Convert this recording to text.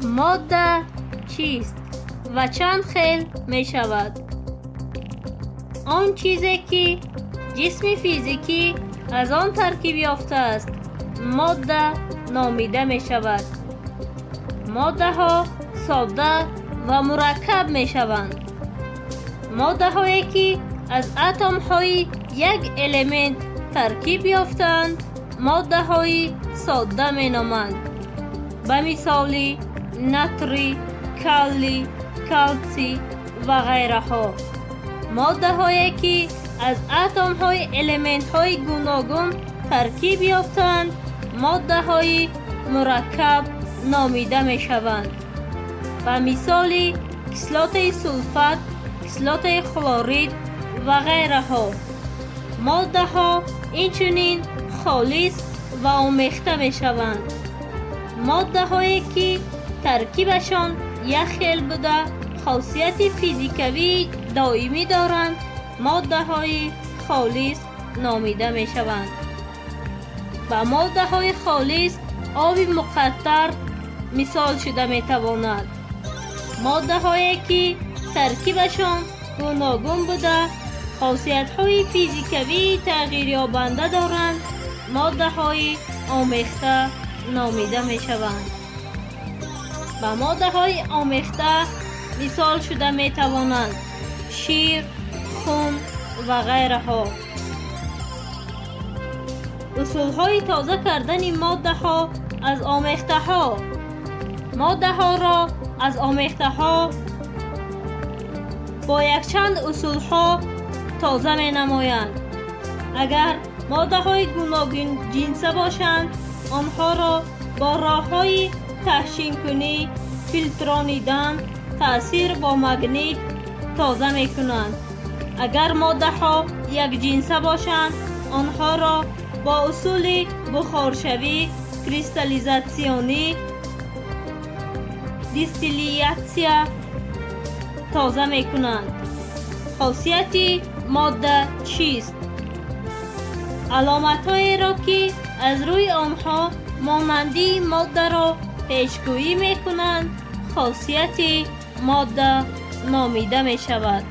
Модда чист ва чанд хел мешавад? Он чизе, ки ҷисми физикӣ аз он таркиб ёфтааст, модда номида мешавад. Моддаҳо содда ва мураккаб мешаванд. Моддаҳое, ки аз атомҳои як элемент таркиб ёфтаанд, моддаҳои содда меноманд, ба мисоли натрий, калий, калтсий ва ғайраҳо. Моддаҳое, ки аз атомҳои элементҳои гуногун таркиб ёфтаанд, моддаҳои мураккаб номида мешаванд, ба мисоли кислотаи сулфат, кислотаи хлорид ва ғайраҳо. Моддаҳо инчунин холис ва омехта мешаванд. Моддаҳое, ки таркибашон як хел буда, хосияти физикавии доимӣ доранд, моддаҳои холис номида мешаванд. Ба моддаҳои холис оби муқаттар мисол шуда метавонад. Моддаҳое, ки таркибашон гуногун буда, хосиятҳои физикавии тағйирёбанда доранд, моддаҳои омехта номида мешаванд. Ба моддаҳои омехта мисол шуда метавонанд шир, хун ва ғайраҳо. Усулҳои тоза кардани моддаҳо аз омехтаҳо. Моддаҳоро аз омехтаҳо бо якчанд усулҳо тоза менамоянд. Агар моддаҳои гуногунҷинса бошанд, онҳоро бо роҳҳои таҳшинкунӣ, филтронидан, таъсир бо магнит тоза мекунанд. Агар моддаҳо якҷинса бошанд, онҳоро бо усули бухоршавӣ, кристаллизатсионӣ, дистиллятсия тоза мекунанд. Хосияти модда чист? Аломатҳоеро, ки аз рӯи онҳо монандии моддаро пешгӯӣ мекунанд, хосияти модда номида мешавад.